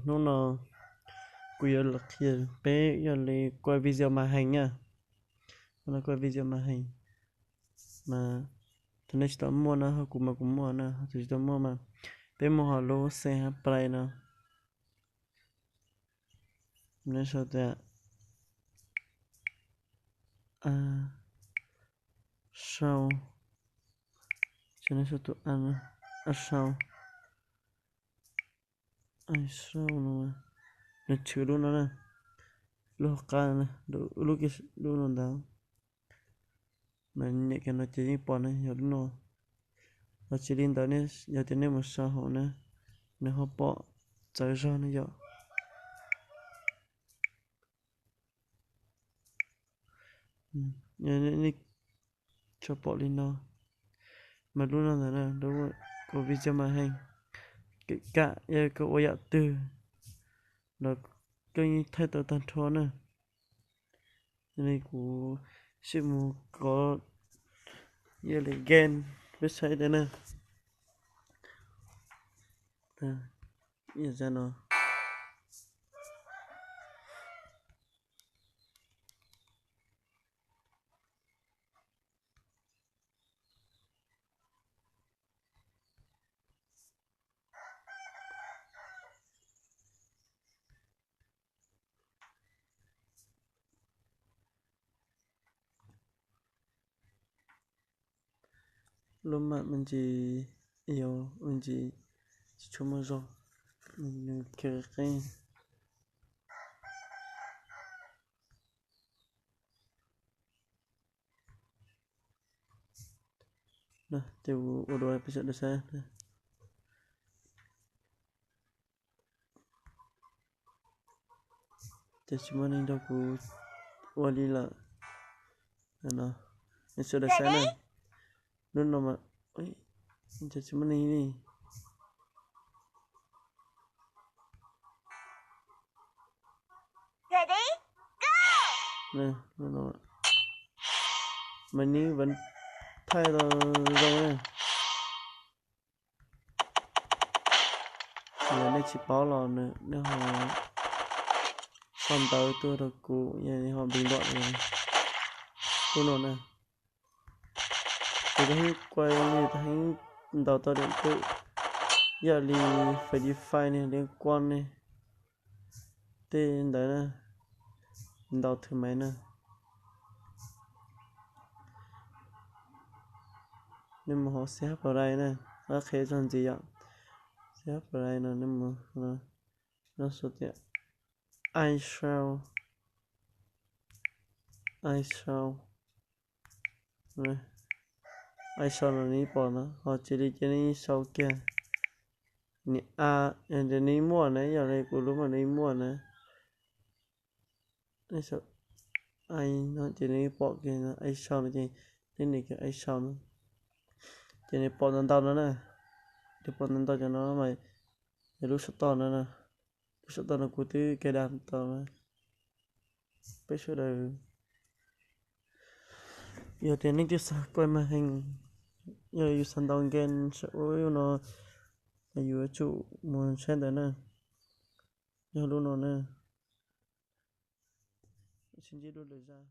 Hnub no kuv yuav los qhia peb yog li kuaj video màn hình na. Hnub no kuaj video màn hình mas thaum nej tsis tau muaj na, ho kuv mas kuv muaj na, ho thaum tsis tau muaj mas peb mus hauv lub C H Play no, nej sau tias a sau, ces nej sau tus a, a sau, a sau no, nws tshwm lub no na, lub hauv qab, lub, lub no ntag. Mas nyem kiag no ces yeej pom na, yog lub no. Ho tsis li ntawd, yog tias nej mus sau hauv na, nws ho pom txawv zog na yom. Nej tsuas pom li no. Mas lub no ntag na, lub kuaj video màn hình, kawm kam yog koj ua yam twg los koj yeej thaij tau tag nrho na. Yog li kuv sim mus kov yog li game peb saib tes na. Yog no. Lub mam me ntsis, yog me ntsis tsis tshua muaj zog, nws khiav qeeb. Ces ua dua peb sawv daws saib. Ces tsis muaj neeg nrog kuv ua li lawm. Nej sawv daws saib na. Lub no mas ces tsis muaj neeg li. Mas nws vẫn thaij tau zoo na. Yog nej tsis paub los nej ho sau ntawv tuaj rau kuv, yog ho bình luận lub no na. Kuv twb heev kuaj li, twb heev ntaus tau diam twm, yam li Free Fire ne, Liên Quân ne, tej ntawd na, ntaus thử máy na. Nej mus hauv C H Play na, qhia txog ntxiv yom. C H Play no nej mus, no sau tias iShop, iShop, iShop no nej pom no, ho tsis li ces nej sau kiag niam a, ces nej muaj na, yog li kuv lub mas nej muaj na. Ces nej pom kiag iShop no ces nej nias kiag iShop no, ces nej pom ntau ntau no na, nej pom ntau ntau cov no mas yog lub saum toj no na. Lub saum toj no kuv twb cài đặt tau na. Peb sawv daws, yog tias nej twb xav kuaj màn hình, yog yus xav ntaus game saum ub no, yus yuav tsum mus saib ntawd na. Yog lub no na. Sib ntsib dua lwm zaj.